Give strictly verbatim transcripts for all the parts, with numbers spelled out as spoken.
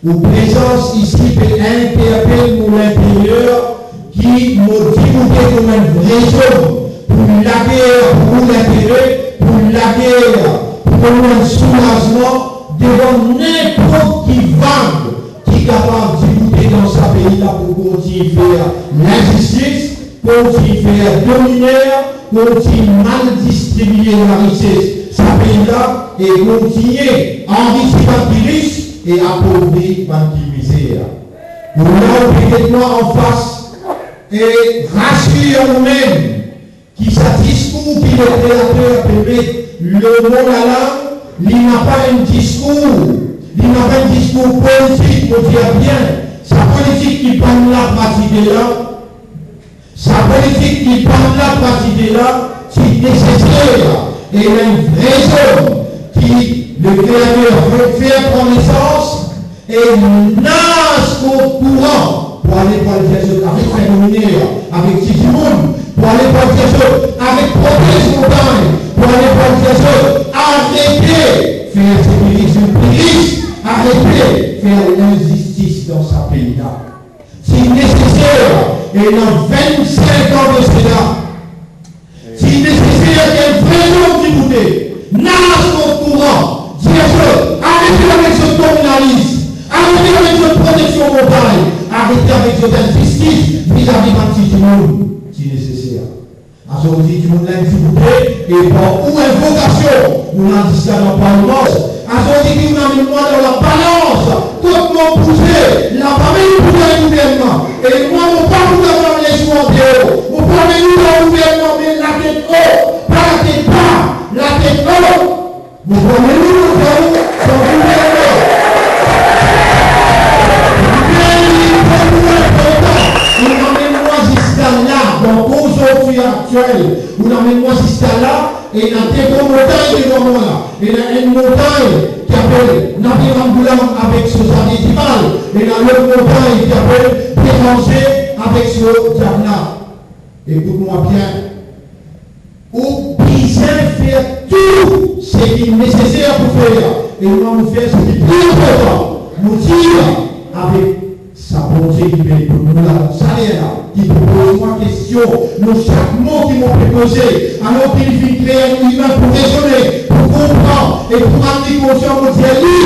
Ou prezans isi pe interpel mo linteryer ki mo diboute kouma enn vre zom pou lager pou ou lintere, pou lager pou donn ou enn soulazman devan ninport ki vag ki kapav diboute dan sa pei la pou kontign fer linzistis, kontign fer dominer, kontign mal distribie larises sa pei la e kontign anrisi bann ki ris e apovri bann ki mizer. Ou la ou pe get mwa anfas e rasir oumem ki sa diskour ki Lekreater pe met lor mo lalang, li napa enn diskour, li napa enn diskour politik, mo dir bien, sa politik ki bann la pratike la, sa politik ki bann la pratike la, ti neseser, e enn vre zom ki Lekreater fer pran nesans, e naz kot kouran pou ale pou al dir zot avek fin dominer, avek ti dimoun, pou ale pou al dir zot avek protez montagn, pou ale pou al dir zot arete fer sekirizim pli ris, arete fer linzistis dan sa pei la. Ti neseser, ena vinn-sink an de sela, ti neseser ki enn vre zom diboute, naz kot kouran, dir zot, arete avek zot nominaliz, arete avek zot proteksion montagn, arete avek zot inzistis vizavi bann ti dimoun. Ti neseser. Azordi dimoun la inn diboute, e par ou invokasion, nou la ziska dan parleman. Azordi ki ou amenn mwa dan labalans, kot mo pou ze, la pa mem pou gagn gouvernman. E mwa, mo pa pou gagn leswa deor. Mo pou amenn ou dan gouvernman, me latet o, pa latet ba, latet o. Mo pou amenn ou dan gouvernman. Me li pou inportan, ou amenn mwa ziska la, dan konjonktir aktiel, ou amenn mwa ziska la, e ena de gro montagn devan mwa la. Ena enn montagn ki apel Nabiram Ghulam avek so zane dimal. Ena lot montagn ki apel Beranze avek so diamna. Ekout mwa bien. Ou bizin fer tou seki neseser pou fer. E mwa, mo fer seki pli inportan. Mo dir avek sa Bondie ki pe donn nou la, sa ler la, ki pe poz mwa kestion lor sak mo ki mo pe koze, alor ki li finn kre enn imin pou rezone, pou konpran e pou rann li konsian, mo dir li,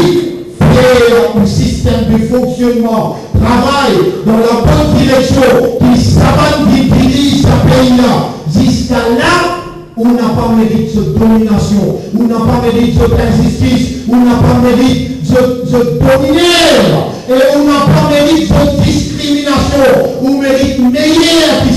fer ou sistem de fonksionnman travay dan labonn direksion, ki sa bann ki diriz sa pei la, ziska la, ou napa merit zot dominasion, ou napa merit zot inzistis, ou napa merit zot, zot dominer, e ou napa merit zot diskriminasion, ou merit meyer ki sa.